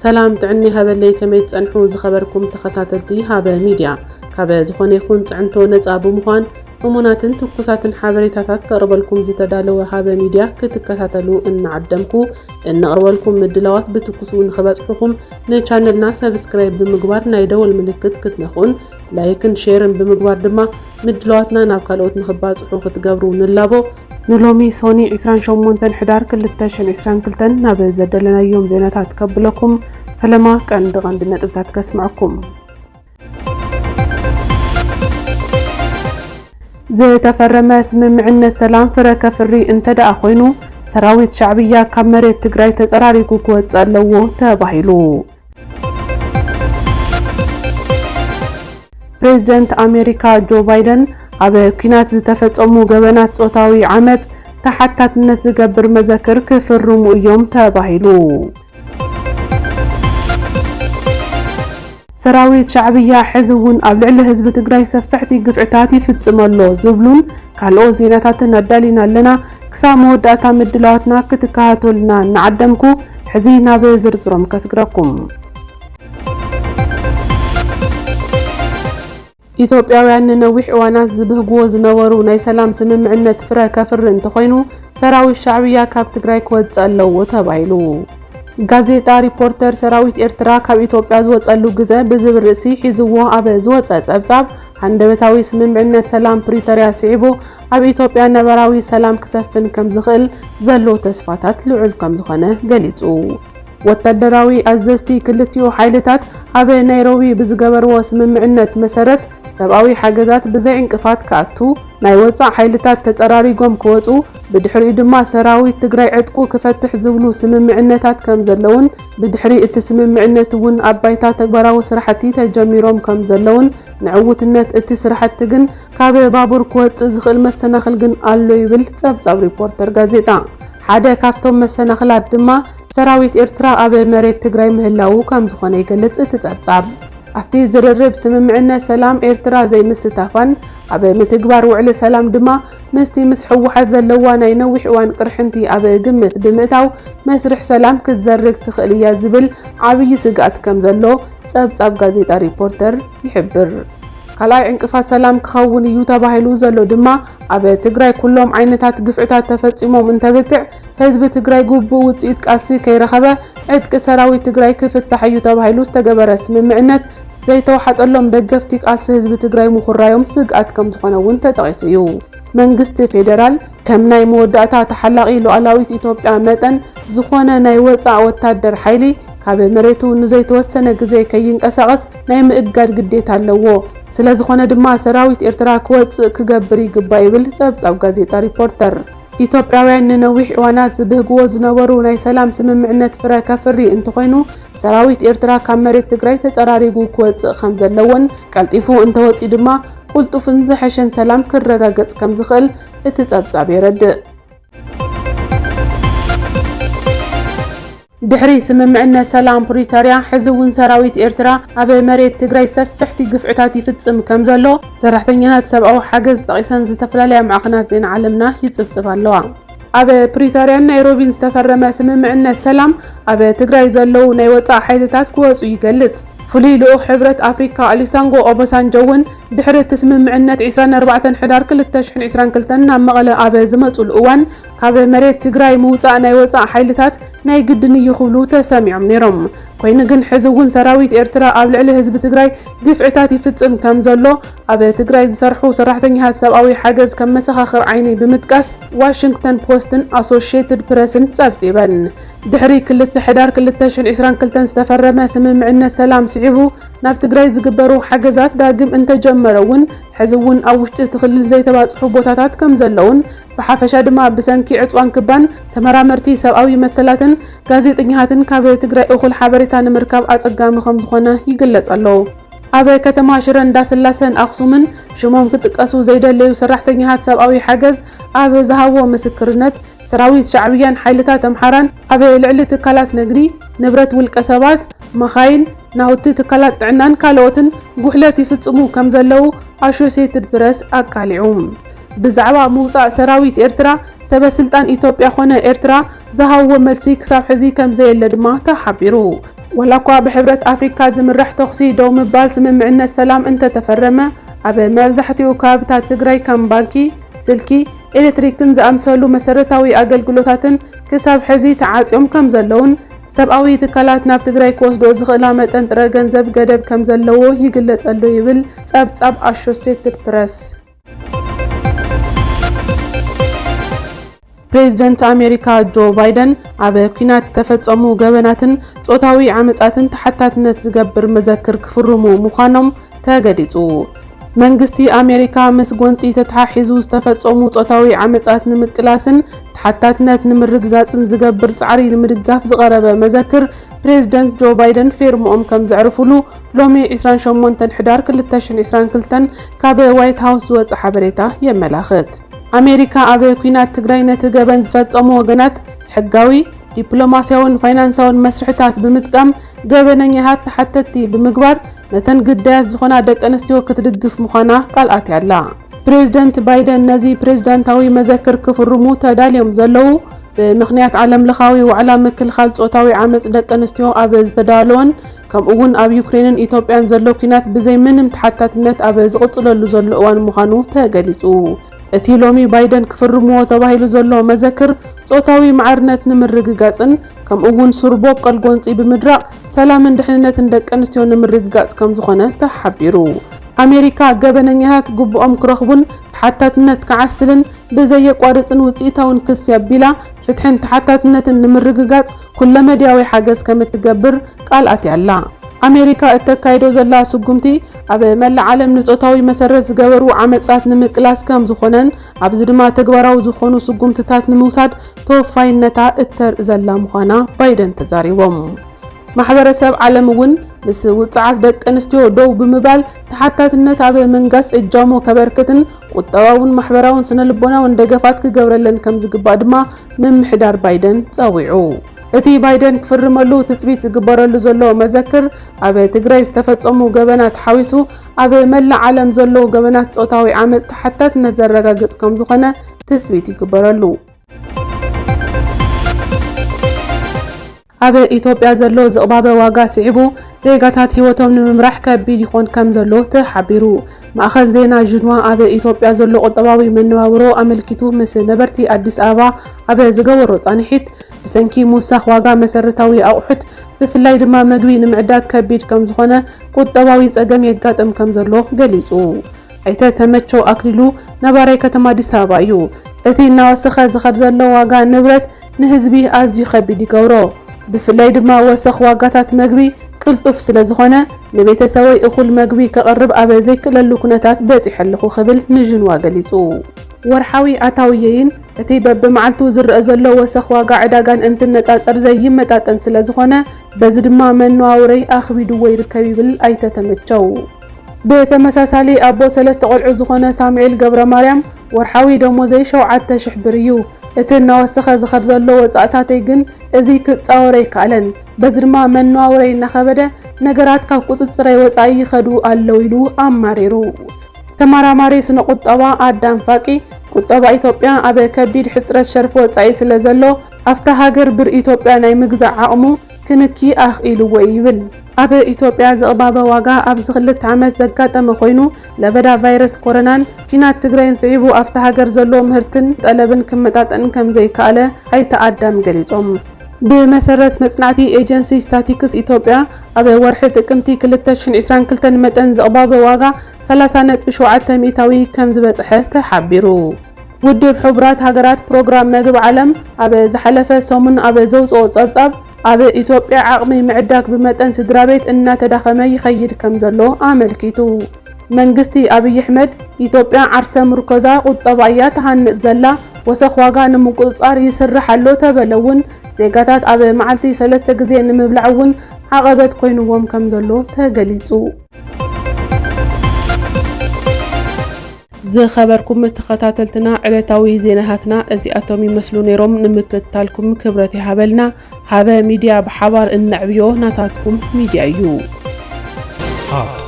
ሰላም ጥዕና ይሃበለይ፣ ከመይ ትጸንሑ ዝኸበርኩም ተኸታተልቲ ሃበ ሚድያ? ካበ ዝኾነ ይኹን ጽዕንቶ ነጻ ብምዃን እሙናትን ትኩሳትን ሓበሬታታት ከቕርበልኩም ዝተዳለወ ሃበ ሚድያ ክትከታተሉ እናዓደምኩ፣ እነቕርበልኩም ምድላዋት ብትኩሱ ንኽበጽሑኹም ንቻነልና ሰብስክራይብ ብምግባር ናይ ደወል ምልክት ክትነኽኡን ላይክን ሼርን ብምግባር ድማ ምድላዋትና ናብ ካልኦት ንኽባጽሑ ክትገብሩ ንላቦ። ንሎሚ ሶኒ ዕስራን ሸሞንተን ሕዳር ክልተ ሽሕን ዕስራን ክልተን ናብ ዘደለናዮም ዜናታት ከብለኩም፣ ፈለማ ቀንዲ ቀንዲ ነጥብታት ከስምዐኩም። ዝተፈረመ ስምምዕነት ሰላም ፍረ ከፍሪ እንተ ደኣ ኮይኑ፣ ሰራዊት ሻዕብያ ካብ መሬት ትግራይ ተጸራሪጉ ክወጽእ ኣለዎ ተባሂሉ። ፕሬዝደንት ኣሜሪካ ጆ ባይደን ኣብ ኲናት ዝተፈጸሙ ገበናት ጾታዊ ዓመጽ ተሓታትነት ዝገብር መዘክር ክፍርሙ እዮም ተባሂሉ። ሰራዊት ሻዕብያ ሕዚ እውን ኣብ ልዕሊ ህዝቢ ትግራይ ሰፈሕቲ ግፍዕታት ይፍጽም ኣሎ ዝብሉን ካልኦት ዜናታትን ኣዳሊና ኣለና። ክሳብ መወዳእታ ምድላዋትና ክትከታተሉና እናዓደምኩ፣ ሕዚ ናብ ዝርዝሮም ከስግረኩም። ኢትዮጵያውያን ንነዊሕ እዋናት ዝብህግዎ ዝነበሩ ናይ ሰላም ስምምዕነት ፍረ ከፍሪ እንተኾይኑ፣ ሰራዊት ሻዕብያ ካብ ትግራይ ክወጽእ ኣለዎ ተባሂሉ። ጋዜጣ ሪፖርተር ሰራዊት ኤርትራ ካብ ኢትዮጵያ ዝወጸሉ ግዘ ብዝብል ርእሲ ሒዝዎ ኣብ ዝወጸ ጸብጻብ፣ ሃንደበታዊ ስምምዕነት ሰላም ፕሪቶርያ ስዒቡ ኣብ ኢትዮጵያ ነባራዊ ሰላም ክሰፍን ከም ዝኽእል ዘሎ ተስፋታት ልዑል ከም ዝኾነ ገሊጹ። ወታደራዊ ኣዘዝቲ ክልቲኡ ሓይልታት ኣብ ናይሮቢ ብዝገበርዎ ስምምዕነት መሰረት፣ ሰብኣዊ ሓገዛት ብዘይ ዕንቅፋት ክኣቱ፣ ናይ ወጻእ ሓይልታት ተጸራሪጎም ክወጹ፣ ብድሕሪኡ ድማ ሰራዊት ትግራይ ዕጥቁ ክፈትሕ ዝብሉ ስምምዕነታት ከም ዘለውን፣ ብድሕሪ እቲ ስምምዕነት እውን ኣብ ባይታ ተግባራዊ ስራሕቲ ተጀሚሮም ከም ዘለውን፣ ንዕውትነት እቲ ስራሕቲ ግን ካብ ባቡር ክወጽእ ዝኽእል መሰናኽል ግን ኣሎ ይብል ጸብጻብ ሪፖርተር ጋዜጣ። ሓደ ካብቶም መሰናኽላት ድማ ሰራዊት ኤርትራ ኣብ መሬት ትግራይ ምህላዉ ከም ዝኾነ ይገልጽ እቲ ጸብጻብ። ኣብቲ ዝርርብ ስምምዕነት ሰላም ኤርትራ ዘይምስታፋን ኣብ ምትግባር ውዕሊ ሰላም ድማ ምስቲ ምስ ህወሓት ዘለዋ ናይ ነዊሕ እዋን ቅርሕንቲ ኣብ ግምት ብምእታው መስርሕ ሰላም ክትዘርግ ትኽእል እያ ዝብል ዓብዪ ስግኣት ከም ዘሎ ጸብጻብ ጋዜጣ ሪፖርተር ይሕብር። ካልኣይ ዕንቅፋት ሰላም ክኸውን እዩ ተባሂሉ ዘሎ ድማ ኣብ ትግራይ ኩሎም ዓይነታት ግፍዕታት ተፈጺሞም እንተብቅዕ ህዝቢ ትግራይ ግቡእ ውጽኢት ቃልሲ ከይረኸበ ዕጥቂ ሰራዊት ትግራይ ክፍታሕ እዩ ተባሂሉ ዝተገበረ ስምምዕነት ዘይተዋሓጠሎም ደገፍቲ ቃልሲ ህዝቢ ትግራይ ምኹራዮም ስግኣት ከም ዝኾነ እውን ተጠቒሱ እዩ። መንግስቲ ፌደራል ከም ናይ መወዳእታ ተሓላቒ ሉዓላዊት ኢትዮጵያ መጠን ዝኾነ ናይ ወጻእ ወታደር ሓይሊ ካብ መሬቱ ንዘይተወሰነ ግዜ ከይንቀሳቐስ ናይ ምእጋድ ግዴታ ኣለዎ። ስለ ዝኾነ ድማ ሰራዊት ኤርትራ ክወጽእ ክገብር ይግባእ ይብል ጸብጻብ ጋዜጣ ሪፖርተር። ኢትዮጵያውያን ንነዊሕ እዋናት ዝብህግዎ ዝነበሩ ናይ ሰላም ስምምዕነት ፍረ ከፍሪ እንተኾይኑ፣ ሰራዊት ኤርትራ ካብ መሬት ትግራይ ተጸራሪጉ ክወጽእ ከም ዘለዎን ቀልጢፉ እንተወጺኡ ድማ ቅልጡፍን ዝሐሸን ሰላም ክረጋገጽ ከም ዝኽእል እቲ ጸብጻብ የረድእ። ድሕሪ ስምምዕነት ሰላም ፕሪቶርያ፣ ሕዚ እውን ሰራዊት ኤርትራ ኣብ መሬት ትግራይ ሰፍሕቲ ግፍዕታት ይፍጽም ከም ዘሎ ሰራሕተኛታት ሰብኣዊ ሓገዝ ጠቒሰን ዝተፈላለያ ማዕኸናት ዜና ዓለምና ይጽብጽብ ኣለዋ። ኣብ ፕሪቶርያን ናይሮቢን ዝተፈረመ ስምምዕነት ሰላም፣ ኣብ ትግራይ ዘለዉ ናይ ወጻኢ ሓይልታት ክወጹ ይገልጽ። ፍሉይ ልኡኽ ሕብረት ኣፍሪካ ኦሉሰንጎ ኦባሳንጆ እውን ድሕሪ እቲ ስምምዕነት ዕስራን ኣርባዕተን ሕዳር ክልተ ሽሕን ዕስራን ክልተን ናብ መቐለ ኣብ ዝመጹሉ እዋን፣ ካብ መሬት ትግራይ ምውጻእ ናይ ወጻኢ ሓይልታት ናይ ግድን እዩ ክብሉ ተሰሚዖም ነይሮም። ኮይኑ ግን ሕዚ እውን ሰራዊት ኤርትራ ኣብ ልዕሊ ህዝቢ ትግራይ ግፍዕታት ይፍጽም ከም ዘሎ ኣብ ትግራይ ዝሰርሑ ሰራሕተኛታት ሰብኣዊ ሓገዝ ከም መሰኻኽር ዓይኒ ብምጥቃስ ዋሽንግተን ፖስትን ኣሶሽየትድ ፕረስን ጸብጺበን። ድሕሪ ክልተ ሕዳር ክልተ ሽሕን ዕስራን ክልተን ዝተፈረመ ስምምዕነት ሰላም ስዒቡ ናብ ትግራይ ዝግበሩ ሓገዛት ዳግም እንተጀመረ እውን ሕዚ እውን ኣብ ውሽጢ እቲ ክልል ዘይተባጽሑ ቦታታት ከም ዘለውን ብሓፈሻ ድማ ብሰንኪ ዕጽዋን ክባን ተመራመርቲ ሰብኣዊ መሰላትን ጋዜጠኛታትን ካብ ትግራይ እኹል ሓበሬታ ንምርካብ ኣጸጋሚ ከም ዝኾነ ይግለጽ ኣሎ። ኣብ ከተማ ሽረ እንዳስላሰን ኣኽሱምን ሽሞም ክጥቀሱ ዘይደለዩ ሰራሕተኛታት ሰብኣዊ ሓገዝ ኣብ ዝሃብዎ ምስክርነት፣ ሰራዊት ሻዕብያን ሓይልታት ኣምሓራን ኣብ ልዕሊ ትካላት ንግዲ፣ ንብረት ውልቀ ሰባት፣ መኻይን፣ ናውቲ ትካላት ጥዕናን ካልኦትን ጉሕለት ይፍጽሙ ከም ዘለዉ ኣሶሲየትድ ፕረስ ኣቃሊዑ። ብዛዕባ ምውጻእ ሰራዊት ኤርትራ፣ ሰበ ስልጣን ኢትዮጵያ ኾነ ኤርትራ ዝሃብዎ መልሲ ክሳብ ሕዚ ከም ዘየለ ድማ ተሓቢሩ። ዋላ እኳ ብሕብረት ኣፍሪካ ዝምራሕ ተኹሲ ደው ምባል ስምምዕነት ሰላም እንተተፈረመ፣ ኣብ መብዛሕትኡ ከባብታት ትግራይ ከም ባንኪ፣ ስልኪ፣ ኤሌክትሪክን ዝኣምሰሉ መሰረታዊ ኣገልግሎታትን ክሳብ ሕዚ ተዓጽዮም ከም ዘለውን፣ ሰብኣዊ ትካላት ናብ ትግራይ ክወስዶ ዝኽእላ መጠን ጥረ ገንዘብ ገደብ ከም ዘለዎ ይግለጸ ኣሎ ይብል ጸብጻብ ኣሶሴትድ ፕረስ። ፕሬዝደንት ኣሜሪካ ጆ ባይደን ኣብ ኲናት ዝተፈጸሙ ገበናትን ጾታዊ ዓመጻትን ተሓታትነት ዝገብር መዘክር ክፍርሙ ምዃኖም ተገሊጹ። መንግስቲ ኣሜሪካ ምስ ጎንጺ ተተሓሒዙ ዝተፈጸሙ ጾታዊ ዓመጻት ንምቅላስን ተሓታትነት ንምርግጋጽን ዝገብር ጻዕሪ ንምድጋፍ ዝቐረበ መዘክር ፕሬዝደንት ጆ ባይደን ፌርምኦም ከም ዘዕርፉሉ ሎሚ ዕስራን ሸሞንተን ሕዳር ክልተ ሽሕን ዕስራን ክልተን ካብ ዋይት ሃውስ ዝወጸ ሓበሬታ የመላኽት። ኣሜሪካ ኣብ ኲናት ትግራይ ነቲ ገበን ዝፈጸሙ ወገናት ሕጋዊ፣ ዲፕሎማስያውን ፋይናንሳውን መስርሕታት ብምጥቃም ገበነኛታት ተሓተትቲ ብምግባር ነተን ግዳያት ዝኾና ደቂ ኣንስትዮ ክትድግፍ ምዃና ቃል ኣትያ ኣላ። ፕሬዝደንት ባይደን ነዚ ፕሬዝዳንታዊ መዘክር ክፍርሙ ተዳልዮም ዘለዉ ብምኽንያት ዓለም ለኻዊ ዋዕላ ምክልኻል ጾታዊ ዓመጽ ደቂ ኣንስትዮ ኣብ ዝተዳለወን ከምኡ እውን ኣብ ዩክሬንን ኢትዮጵያን ዘሎ ኲናት ብዘይ ምንም ተሓታትነት ኣብ ዝቕጽለሉ ዘሎ እዋን ምዃኑ ተገሊጹ። እቲ ሎሚ ባይደን ክፍርምዎ ተባሂሉ ዘሎ መዘክር ጾታዊ ማዕርነት ንምርግጋጽን ከምኡ እውን ሱር ቦቀል ጎንጺ ብምድራቕ ሰላምን ድሕንነትን ደቂ ኣንስትዮ ንምርግጋጽ ከም ዝኾነ ተሓቢሩ። ኣሜሪካ ገበነኛታት ግቡኦም ክረኽቡን ተሓታትነት ክዓስልን ብዘየቋርጽን ውጽኢታውን ክሲ ኣቢላ ፍትሕን ተሓታትነትን ንምርግጋጽ ኩለመድያዊ ሓገዝ ከም እትገብር ቃል ኣትያ ኣላ። ኣሜሪካ እተካይዶ ዘላ ስጉምቲ ኣብ መላእ ዓለም ንጾታዊ መሰረት ዝገበሩ ዓመጻት ንምቅላስ ከም ዝኾነን ኣብዚ ድማ ተግባራዊ ዝኾኑ ስጉምትታት ንምውሳድ ተወፋይነታ እተርኢ ዘላ ምዃና ባይደን ተዛሪቦም። ማሕበረሰብ ዓለም እውን ምስ ውጽዓት ደቂ ኣንስትዮ ደው ብምባል ተሓታትነት ኣብ ምንጋስ እጃሙ ከበርክትን ቁጠባውን ማሕበራውን ስነ ልቦናውን ደገፋት ክገብረለን ከም ዝግባእ ድማ ምምሕዳር ባይደን ጸዊዑ። እቲ ባይደን ክፍርመሉ ትጽቢት ዝግበረሉ ዘሎ መዘክር ኣብ ትግራይ ዝተፈጸሙ ገበናት ሓዊሱ ኣብ መላእ ዓለም ዘለዉ ገበናት ጾታዊ ዓመጽ ተሓታትነት ዘረጋግጽ ከም ዝኾነ ትጽቢት ይግበረሉ። ኣብ ኢትዮጵያ ዘሎ ዝቕባበ ዋጋ ስዒቡ ዜጋታት ህይወቶም ንምምራሕ ከቢድ ይኾን ከም ዘሎ ተሓቢሩ። ማእኸል ዜና ዥንዋ ኣብ ኢትዮጵያ ዘሎ ቁጠባዊ መነባብሮ ኣመልኪቱ ምስ ነበርቲ ኣዲስ ኣበባ ኣብ ዝገበሮ ጻንሒት ብሰንኪ ምውሳኽ ዋጋ መሰረታዊ ኣቑሑት ብፍላይ ድማ መግቢ ንምዕዳግ ከቢድ ከም ዝኾነ ቁጠባዊ ጸገም የጋጥም ከም ዘሎ ገሊጹ። ኣይተ ተመቸው ኣክሊሉ ነባራይ ከተማ ኣዲስ ኣበባ እዩ። እቲ እናወሰኸ ዝኸድ ዘሎ ዋጋ ንብረት ንህዝቢ ኣዝዩ ከቢድ ይገብሮ። ብፍላይ ድማ ወሰኽ ዋጋታት መግቢ ቅልጡፍ ስለ ዝኾነ ንቤተሰበይ እኹል መግቢ ከቕርብ ኣብ ዘይክእለሉ ኩነታት በጺሐ ኣለኹ ክብል ንዥንዋ ገሊጹ። ወርሓዊ ኣታውየይን እቲ በብመዓልቱ ዝረአ ዘሎ ወሰኽ ዋጋ ዕዳጋን እንትነጻጸር ዘይመጣጠን ስለ ዝኾነ በዚ ድማ መነዋውረይ ኣኽቢድዎ ይርከብ ይብል ኣይተ ተመቸው። ብተመሳሳሊ ኣቦ ሰለስተ ቆልዑ ዝኾነ ሳሙኤል ገብረ ማርያም ወርሓዊ ደሞዘይ ሸውዓተ ሽሕ ብር እዩ። እቲ እናወሰኸ ዝኸድ ዘሎ ወጻእታተይ ግን እዚ ክጻወር ኣይከኣለን። በዚ ድማ መነዋውረይ እናኸበደ ነገራት ካብ ቁጽጽረይ ወጻኢ ይኸዱ ኣለዉ ኢሉ ኣማሪሩ። ተመራማሪ ስነ ቁጠባ ኣዳም ፋቂ ቁጠባ ኢትዮጵያ ኣብ ከቢድ ሕጽረት ሸርፊ ወጻኢ ስለ ዘሎ ኣብታ ሃገር ብር ኢትዮጵያ ናይ ምግዛእ ዓቕሙ ክንኪ ኣኽኢልዎ እዩ ይብል። ኣብ ኢትዮጵያ ዝቕባበ ዋጋ ኣብዚ ክልተ ዓመት ዘጋጠመ ኮይኑ ለበዳ ቫይረስ ኮሮናን ኲናት ትግራይን ስዒቡ ኣብታ ሃገር ዘሎ ምህርትን ጠለብን ክመጣጠን ከም ዘይከኣለ ኣይተ ኣዳም ገሊጾም። ብመሰረት መጽናዕቲ ኤጀንሲ ስታቲክስ ኢትዮጵያ ኣብ ወርሒ ጥቅምቲ ክልተ ሽሕን ዕስራን ክልተን መጠን ዝቕባበ ዋጋ ሰላሳ ነጥቢ ሸውዓተ ሚእታዊ ከም ዝበጽሐ ተሓቢሩ። ውድብ ሕቡራት ሃገራት ፕሮግራም መግቢ ዓለም ኣብ ዝሓለፈ ሰሙን ኣብ ዘውጽኦ ጸብጻብ ኣብ ኢትዮጵያ ዓቕሚ ምዕዳግ ብመጠን ስድራ ቤት እናተዳኸመ ይኸይድ ከም ዘሎ ኣመልኪቱ። መንግስቲ ኣብይ ኣሕመድ ኢትዮጵያ ዓርሰ ምርኮዛ ቁጠባ እያ ትሃንጽ ዘላ፣ ወሰኽ ዋጋ ንምቁጽጻር ይስራሕ ኣሎ ተበለ እውን ዜጋታት ኣብ መዓልቲ ሰለስተ ግዜ ንምብላዕ እውን ዓቐበት ኮይንዎም ከም ዘሎ ተገሊጹ። ዝኸበርኩም ተኸታተልትና ዕለታዊ ዜናታትና እዚኣቶም ይመስሉ ነይሮም። ንምክትታልኩም ክብረት ይሃበልና። ሃበ ሚድያ ብሓባር እነዕብዮ ናታትኩም ሚድያ እዩ። ሃብ